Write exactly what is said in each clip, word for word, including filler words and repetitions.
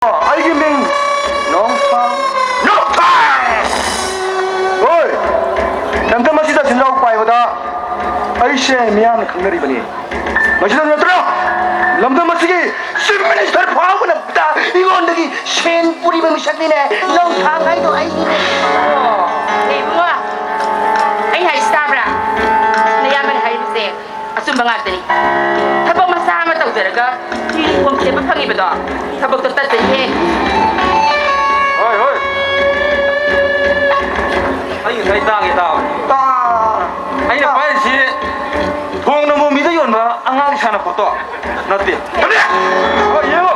ꯑꯩꯒꯤ ꯃꯤꯡ ꯅꯣꯡꯊꯥꯡ꯫ ꯅꯣꯡꯊꯥꯡ! ꯍꯣꯏ! ꯂꯝꯗꯝ ꯑꯁꯤꯗ ꯁꯦꯟꯖꯥꯎ ꯄꯥꯏꯕꯗ ꯑꯩꯁꯦ ꯃꯤꯌꯥꯝꯅ ꯈꯪꯅꯔꯤꯕꯅꯤ꯫ ꯃꯁꯤꯗ ꯅꯠꯇ꯭ꯔꯣ? ꯂꯝꯗꯝ ꯑꯁꯤꯒꯤ Chief Minister ꯐꯥꯎꯕꯅ ꯑꯩꯉꯣꯟꯗꯒꯤ ꯁꯦꯟ ꯄꯨꯔꯤꯕ ꯃꯤꯁꯛꯅꯤꯅꯦ꯫ ꯅꯣꯡꯊꯥꯡ ꯍꯥꯏꯗꯣ ꯑꯩꯅꯤꯅꯦ꯫ ꯑꯣ, ꯑꯦ ꯏꯕꯨꯡꯉꯣ, ꯑꯩ ꯍꯥꯏꯁꯤ ꯇꯥꯕ꯭ꯔꯥ? ꯅꯌꯥꯝꯕꯅ ꯍꯥꯏꯔꯤꯕꯁꯦ ꯑꯆꯨꯝꯕ ꯉꯥꯛꯇꯅꯤ꯫ ꯊꯕꯛ ꯃꯆꯥ ꯑꯃ ꯇꯧꯖꯔꯒ uniform ꯁꯦꯠꯄ ꯐꯪꯉꯤꯕꯗꯣ, ꯊꯕꯛꯇꯣ ꯇꯠꯇꯦꯍꯦ꯫ ꯍꯣꯏ, ꯍꯣꯏ꯫ ꯑꯩ ꯉꯁꯥꯏ ꯇꯥꯒꯦ ꯇꯥꯕꯅꯤ꯫ ꯇꯥ-, ꯑꯩꯅ ꯇꯥ-, ꯄꯥꯏꯔꯤꯁꯤ ꯊꯣꯡ ꯅꯝꯕꯣꯝꯕꯤꯗ ꯌꯣꯟꯕ ꯑꯉꯥꯡ ꯁꯥꯟꯅꯄꯣꯠꯇꯣ ꯅꯠꯇꯦ꯫ ꯅꯠꯇꯦ! ꯍꯣꯏ, ꯌꯦꯡꯉꯣ꯫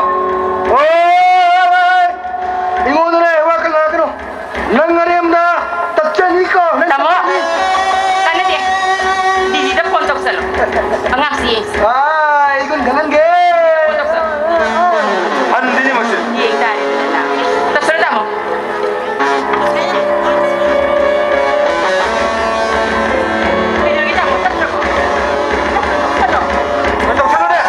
ꯍꯣꯏ, ꯍꯣꯏ, ꯍꯣꯏ, ꯍꯣꯏ꯫ ꯑꯩꯉꯣꯟꯗꯅꯦ ꯋꯥ ꯀꯟꯅ ꯉꯥꯡꯉꯛꯀꯅꯨ꯫ ꯅꯪ ꯑꯔꯦꯝꯕꯗ ꯇꯠꯆꯅꯤꯀꯣ, ꯅꯪ ꯇꯥꯃꯣ, ꯇꯠꯆꯅꯤ꯫ ꯀꯥꯟꯅꯗꯦ꯫ ꯗꯤꯗꯤꯗ phone ꯇꯧꯁꯜꯂꯣ꯫ ꯑꯉꯥꯡꯁꯤ ꯌꯦꯡꯁꯤ꯫ ꯑꯥ, ꯑꯩ ꯒꯨꯟ ꯈꯪꯍꯟꯒꯦ꯫ Phone ꯇꯧꯁꯜꯂꯣ꯫ ꯍꯟꯗꯤꯅꯤ ꯃꯁꯤ꯫ ꯌꯦꯡ ꯇꯥꯔꯦꯗꯅ꯫ ꯇꯧꯁꯜꯂꯣ, ꯇꯥꯃꯣ꯫ ꯀꯩꯗꯧꯔꯒꯦ, ꯇꯥꯃꯣ? ꯇꯠꯈ꯭ꯔꯕꯣ? ꯇꯠꯈ꯭ꯔꯕꯣ? ꯇꯧꯁꯜꯂꯨꯅꯦ꯫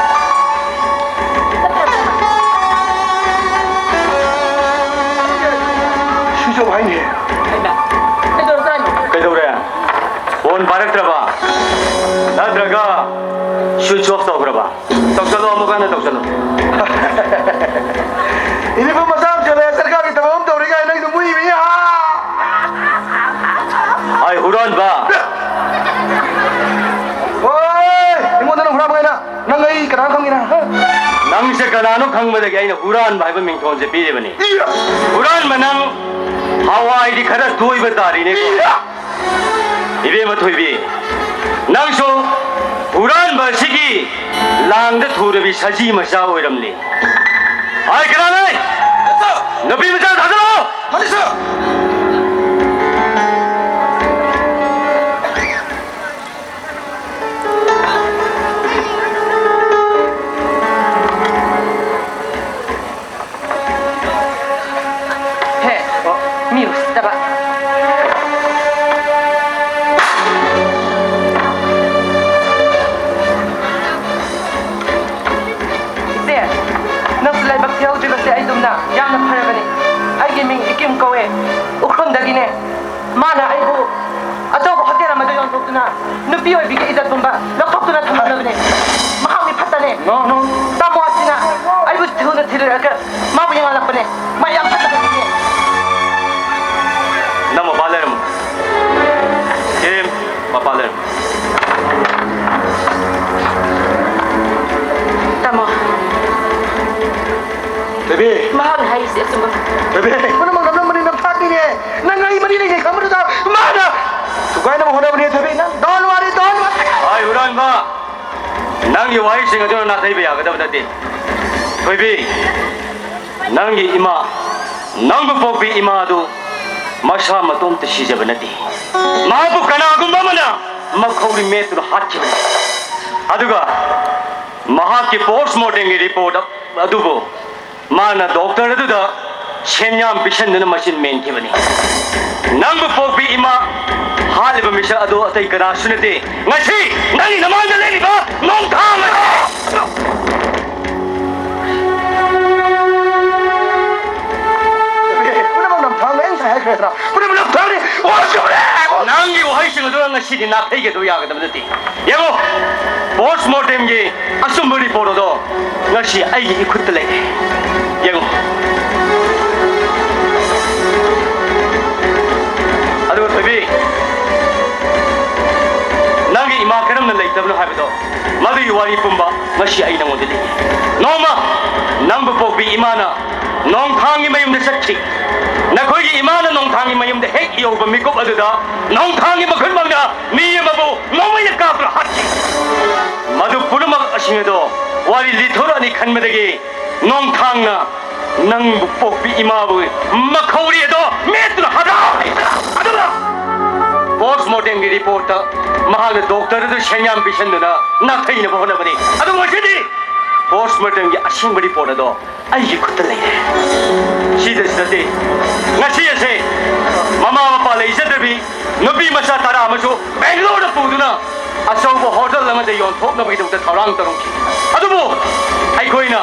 Switch off ꯍꯥꯏꯅꯦ꯫ ꯍꯩꯃꯥ, ꯀꯩꯗꯧꯔꯖꯥꯠꯅꯣ? ꯀꯩꯗꯧꯔꯦ? Phone ꯄꯥꯏꯔꯛꯇ꯭ꯔꯕ? ꯅꯠꯇ꯭ꯔꯒ switch off ꯇꯧꯈ꯭ꯔꯕ? ꯇꯧꯁꯜꯂꯣ, ꯑꯃꯨꯛ ꯍꯟꯅ ꯇꯧꯁꯜꯂꯣ꯫ Uniform ꯃꯆꯥ ꯑꯃ ꯁꯦꯠꯂꯦ, ꯁꯔꯀꯥꯔꯒꯤ ꯊꯕꯛ ꯑꯃ ꯇꯧꯔꯤ ꯀꯥꯏꯅ ꯅꯪꯁꯨ ꯃꯨꯏ ꯃꯤ, ꯍꯥ? ꯑꯩ ꯍꯨꯔꯥꯟꯕ꯫ ꯍꯣꯏ, ꯑꯩꯉꯣꯟꯗ ꯅꯪ ꯍꯨꯔꯥꯟꯕ ꯀꯥꯏꯅ? ꯅꯪ ꯑꯩ ꯀꯅꯥꯅꯣ ꯈꯪꯉꯤꯅ? ꯍꯥ? ꯅꯪꯁꯦ ꯀꯅꯥꯅꯣ ꯈꯪꯕꯗꯒꯤ ꯑꯩꯅ ꯍꯨꯔꯥꯟꯕ ꯍꯥꯏꯕ ꯃꯤꯡꯊꯣꯟꯁꯦ ꯄꯤꯔꯤꯕꯅꯤ꯫ ꯏꯌꯥ! ꯍꯨꯔꯥꯟꯕ ꯅꯪ ꯍꯋꯥꯏꯗꯤ ꯈꯔ ꯇꯣꯏꯕ ꯇꯥꯔꯤꯅꯦꯀꯣ꯫ ꯏꯌꯥ! ꯏꯕꯦꯝꯃ ꯊꯣꯏꯕꯤ, ꯅꯪꯁꯨ ꯍꯨꯔꯥꯟꯕ ꯑꯁꯤꯒꯤ ꯂꯥꯡꯗ ꯊꯨꯔꯕꯤ ꯁꯖꯤ ꯃꯆꯥ ꯑꯣꯏꯔꯝꯂꯤ꯫ ꯍꯥꯏ, ꯀꯅꯥꯅꯣ? ꯅꯨꯄꯤ ꯃꯆꯥ ꯊꯥꯗꯣꯔꯛꯑꯣ! ꯍꯦ, ꯃꯤ ꯎꯁꯤꯠꯇꯕ꯫ ꯏꯆꯦ, ꯅꯪꯁꯨ ꯂꯥꯏꯕꯛ ꯊꯤꯍꯧꯗ꯭ꯔꯤꯕꯁꯦ ꯑꯩ ꯑꯗꯨꯝ ꯌꯥꯝꯅ ꯐꯔꯕꯅꯤ꯫ ꯑꯩꯒꯤ ꯃꯤꯡ ꯏꯀꯤꯝ ꯀꯧꯋꯦ꯫ ꯎꯈ꯭ꯔꯨꯜꯗꯒꯤꯅꯦ꯫ ꯃꯥꯅ ꯑꯩꯕꯨ ꯑꯆꯧꯕ ꯍꯣꯇꯦꯜ ꯑꯃꯗ ꯌꯣꯟꯊꯣꯛꯇꯨꯅ ꯅꯨꯄꯤ ꯑꯣꯏꯕꯤꯒꯤ ꯏꯖꯠ ꯄꯨꯝꯕ ꯂꯧꯊꯣꯛꯇꯨꯅ ꯊꯝꯂꯝꯂꯕꯅꯤ꯫ ꯃꯍꯥꯛ ꯃꯤ ꯐꯠꯇꯅꯦ꯫ ꯅꯣ, ꯅꯣ꯫ ꯇꯥꯃꯣ ꯑꯁꯤꯅ ꯑꯩꯕꯨ ꯊꯨꯅ ꯊꯤꯜꯂꯛꯑꯒ ꯃꯥꯕꯨ ꯌꯦꯡꯍꯜꯂꯛꯄꯅꯦ꯫ ꯃꯥ ꯌꯥꯝ ꯐꯠꯇꯕ ꯃꯤꯅꯦ꯫ ꯅꯪ ꯃꯄꯥ ꯂꯩꯔꯝꯃꯣ꯫ ꯏꯀꯤꯝ, ꯃꯄꯥ ꯂꯩꯔꯝꯃꯣ꯫ ꯇꯥꯃꯣ꯫ ꯊꯣꯏꯕꯤ! ꯃꯍꯥꯛꯅ ꯍꯥꯏꯔꯤꯁꯦ ꯑꯆꯨꯝꯕ ꯉꯥꯛꯇꯅꯤ꯫ ꯊꯣꯏꯕꯤ! ꯄꯨꯝꯅꯃꯛ ꯅꯝꯅꯝꯕꯅꯤ, ꯅꯝꯊꯥꯛꯅꯤꯅꯦ꯫ ꯅꯪ ꯑꯩ ꯃꯔꯤ ꯂꯩꯅꯩ ꯈꯪꯕꯗꯨꯗ ꯃꯥꯅ ꯊꯨꯒꯥꯏꯅꯕ ꯍꯣꯠꯅꯕꯅꯦ, ꯊꯣꯏꯕꯤ꯫ ꯅꯪ don't worry, don't worry. ꯑꯩ ꯍꯨꯔꯥꯟꯕ! ꯅꯪꯒꯤ ꯋꯥꯍꯩꯁꯤꯡ ꯑꯗꯨꯅ ꯅꯥꯊꯩꯕ ꯌꯥꯒꯗꯕ ꯅꯠꯇꯦ꯫ ꯊꯣꯏꯕꯤ, ꯅꯪꯒꯤ ꯏꯃꯥ, ꯅꯪꯕꯨ ꯄꯣꯛꯄꯤ ꯏꯃꯥ ꯑꯗꯨ ꯃꯁꯥ ꯃꯇꯣꯝꯇ ꯁꯤꯖꯕ ꯅꯠꯇꯦ꯫ ꯃꯍꯥꯛꯄꯨ ꯀꯅꯥꯒꯨꯝꯕ ꯑꯃꯅ ꯃꯈꯧꯔꯤ ꯃꯦꯠꯇꯨꯅ ꯍꯥꯠꯈꯤꯕꯅꯤ꯫ ꯑꯗꯨꯒ ꯃꯍꯥꯛꯀꯤ post mortemꯒꯤ report ꯑꯗꯨꯕꯨ ꯃꯥꯅ doctor ꯑꯗꯨꯗ ꯁꯦꯟꯌꯥꯝ ꯄꯤꯁꯟꯗꯨꯅ ꯃꯆꯤꯟ ꯃꯦꯟꯈꯤꯕꯅꯤ꯫ ꯅꯪꯕꯨ ꯄꯣꯛꯄꯤ ꯏꯃꯥ ꯍꯥꯠꯂꯤꯕ ꯃꯤꯁꯛ ꯑꯗꯨ ꯑꯇꯩ ꯀꯅꯥꯁꯨ ꯅꯠꯇꯦ, ꯉꯁꯤ ꯅꯪꯒꯤ ꯅꯃꯥꯡꯗ ꯂꯦꯞꯂꯤꯕ ꯅꯣꯡꯊꯥꯡ ꯑꯗꯨ! ꯄꯨꯝꯅꯃꯛ ꯅꯝꯊꯥꯡꯅꯦ, ꯑꯩ ꯉꯁꯥꯏ ꯍꯥꯏꯈ꯭ꯔꯦꯗꯅ, ꯄꯨꯝꯅꯃꯛ ꯅꯝꯊꯥꯡꯅꯦ꯫ ꯑꯣ, ꯆꯨꯝꯃꯦ! ꯅꯪꯒꯤ ꯋꯥꯍꯩꯁꯤꯡ ꯑꯗꯨꯅ ꯉꯁꯤꯗꯤ ꯅꯥꯊꯩꯒꯗꯕ ꯌꯥꯒꯗꯕ ꯅꯠꯇꯦ꯫ ꯌꯦꯡꯉꯣ, post mortemꯒꯤ ꯑꯆꯨꯝꯕ report ꯑꯗꯣ ꯉꯁꯤ ꯑꯩꯒꯤ ꯏꯈꯨꯠꯇ ꯂꯩꯔꯦ꯫ ꯌꯦꯡꯉꯣ꯫ ꯑꯗꯨꯒ ꯊꯣꯏꯕꯤ, ꯅꯪꯒꯤ ꯏꯃꯥ ꯀꯔꯝꯅ ꯂꯩꯇꯕꯅꯣ ꯍꯥꯏꯕꯗꯣ, ꯃꯗꯨꯒꯤ ꯋꯥꯔꯤ ꯄꯨꯝꯕ ꯉꯁꯤ ꯑꯩ ꯅꯉꯣꯟꯗ ꯂꯤꯒꯦ꯫ ꯅꯣꯡꯃ ꯅꯪꯕꯨ ꯄꯣꯛꯄꯤ ꯏꯃꯥꯅ ꯅꯣꯡꯊꯥꯡꯒꯤ ꯃꯌꯨꯝꯗ ꯆꯠꯈꯤ꯫ ꯅꯈꯣꯏꯒꯤ ꯏꯃꯥꯅ ꯅꯣꯡꯊꯥꯡꯒꯤ ꯃꯌꯨꯝꯗ ꯍꯦꯛ ꯌꯧꯕ ꯃꯤꯀꯨꯞ ꯑꯗꯨꯗ ꯅꯣꯡꯊꯥꯡꯒꯤ ꯃꯈꯨꯠꯃꯛꯅ ꯃꯤ ꯑꯃꯕꯨ ꯅꯣꯡꯃꯩꯅ ꯀꯥꯞꯇꯨꯅ ꯍꯥꯠꯈꯤ꯫ ꯃꯗꯨ ꯄꯨꯝꯅꯃꯛ ꯑꯁꯤꯡ ꯑꯗꯣ ꯋꯥꯔꯤ ꯂꯤꯊꯣꯔꯛꯑꯅꯤ ꯈꯟꯕꯗꯒꯤ ꯅꯣꯡꯊꯥꯡꯅ ꯅꯪꯕꯨ ꯄꯣꯛꯄꯤ ꯏꯃꯥꯕꯨ ꯃꯈꯧꯔꯤ ꯑꯗꯣ ꯃꯦꯠꯇꯨꯅ ꯍꯥꯠꯂꯦ꯫ ꯑꯗꯨꯒ post mortemꯒꯤ reportꯇ ꯃꯍꯥꯛꯅ doctor ꯑꯗꯨ ꯁꯦꯟꯌꯥꯝ ꯄꯤꯁꯟꯗꯨꯅ ꯅꯥꯊꯩꯅꯕ ꯍꯣꯠꯅꯕꯅꯤ꯫ ꯑꯗꯨꯕꯨ ꯉꯁꯤꯗꯤ post mortemꯒꯤ ꯑꯁꯦꯡꯕ report ꯑꯗꯣ ꯑꯩꯒꯤ ꯈꯨꯠꯇ ꯂꯩꯔꯦ꯫ ꯁꯤꯗꯁꯨ ꯅꯠꯇꯦ, ꯉꯁꯤ ꯑꯁꯦ ꯃꯃꯥ ꯃꯄꯥ ꯂꯩꯖꯗꯕꯤ ꯅꯨꯄꯤ ꯃꯆꯥ ꯇꯔꯥ ꯑꯃꯁꯨ ꯕꯦꯡꯒꯂꯣꯔꯗ ꯄꯨꯗꯨꯅ ꯑꯆꯧꯕ ꯍꯣꯇꯦꯜ ꯑꯃꯗ ꯌꯣꯟꯊꯣꯛꯅꯕꯒꯤꯗꯃꯛꯇ ꯊꯧꯔꯥꯡ ꯇꯧꯔꯝꯈꯤ꯫ ꯑꯗꯨꯕꯨ ꯑꯩꯈꯣꯏꯅ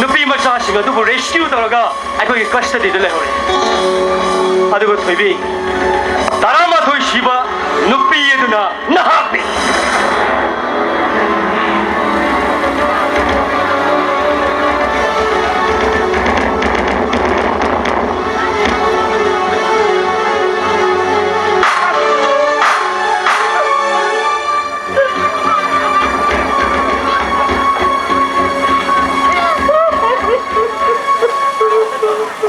ꯅꯨꯄꯤ ꯃꯆꯥꯁꯤꯡ ꯑꯗꯨꯕꯨ rescue ꯇꯧꯔꯒ ꯑꯩꯈꯣꯏꯒꯤ custody ꯗ ꯂꯩꯍꯧꯔꯦ꯫ ꯑꯗꯨꯒ ꯊꯣꯏꯕꯤ, ꯇꯔꯥꯃꯥꯊꯣꯏ ꯁꯤꯕ ꯅꯨꯄꯤ ꯑꯗꯨꯅ ꯅꯍꯥꯛꯅꯤ꯫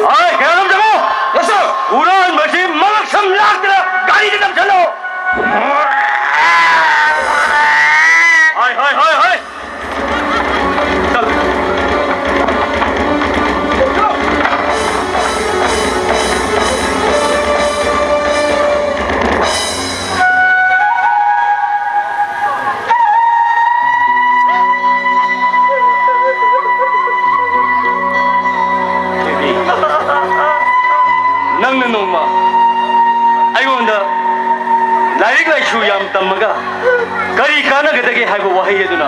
ꯍꯣꯏ, ꯀꯌꯥꯅꯣꯝ ꯆꯪꯉꯣ꯫ Yes, sir꯫ ꯍꯨꯔꯥꯟꯕꯁꯤ ꯃꯉꯛ ꯁꯝ ꯂꯥꯛꯇꯅ ꯒꯥꯔꯤꯗ ꯅꯝꯁꯜꯂꯣ꯫ ꯍꯣꯏ, ꯍꯣꯏ, ꯍꯣꯏ, ꯍꯣꯏ꯫ ꯆꯠꯂꯣ꯫ ꯅꯪꯅ ꯅꯣꯡꯃ ꯑꯩꯉꯣꯟꯗ ꯂꯥꯏꯔꯤꯛ ꯂꯥꯏꯁꯨ ꯌꯥꯝ ꯇꯝꯃꯒ ꯀꯔꯤ ꯀꯥꯟꯅꯒꯗꯒꯦ ꯍꯥꯏꯕ ꯋꯥꯍꯩ ꯑꯗꯨꯅ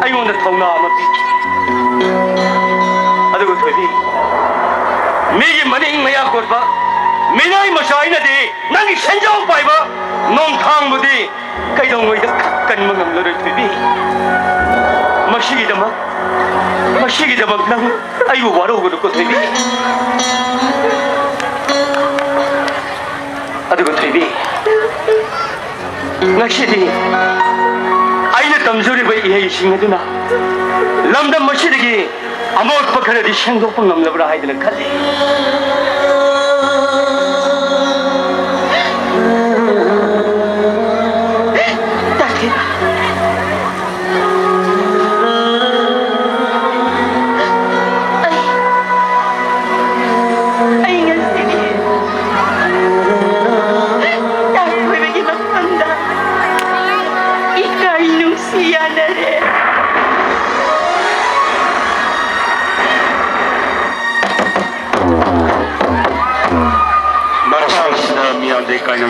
ꯑꯩꯉꯣꯟꯗ ꯊꯧꯅꯥ ꯑꯃ ꯄꯤꯈꯤ꯫ ꯑꯗꯨꯒ ꯊꯣꯏꯕꯤ, ꯃꯤꯒꯤ ꯃꯅꯤꯡ ꯃꯌꯥ ꯀꯣꯠꯄ ꯃꯤꯅꯥꯏ ꯃꯆꯥ ꯑꯩꯅꯗꯤ ꯅꯪꯒꯤ ꯁꯦꯟꯖꯥꯎ ꯄꯥꯏꯕ ꯅꯣꯡꯊꯥꯡꯕꯨꯗꯤ ꯀꯩꯗꯧꯉꯩꯗ ꯀꯟꯕ ꯉꯝꯂꯔꯣꯏ ꯊꯣꯏꯕꯤ꯫ ꯃꯁꯤꯒꯤꯗꯃꯛ, ꯃꯁꯤꯒꯤꯗꯃꯛ ꯅꯪ ꯑꯩꯕꯨ ꯋꯥꯔꯧꯒꯅꯨꯀꯣ ꯊꯣꯏꯕꯤ꯫ ꯑꯗꯨꯒ ꯊꯣꯏꯕꯤ, ꯉꯁꯤꯗꯤ ꯑꯩꯅ ꯇꯝꯖꯔꯤꯕ ꯏꯍꯩꯁꯤꯡ ꯑꯗꯨꯅ ꯂꯝꯗꯝ ꯑꯁꯤꯗꯒꯤ ꯑꯃꯣꯠꯄ ꯈꯔꯗꯤ ꯁꯦꯡꯗꯣꯛꯄ ꯉꯝꯂꯕ꯭ꯔꯥ ꯍꯥꯏꯗꯅ ꯈꯜꯂꯤ꯫ ꯇꯥꯊꯤꯕ, ꯑꯩ, ꯑꯩ ꯉꯁꯤꯗꯤ ꯇꯥꯊꯤꯕꯒꯤ ꯃꯐꯝꯗ ꯏꯀꯥꯏ ꯅꯨꯡꯁꯤ ꯌꯥꯅꯔꯦ꯫ ꯃꯔꯛꯁꯤꯗ ꯃꯤꯌꯥꯝꯗ ꯏꯀꯥꯏꯅ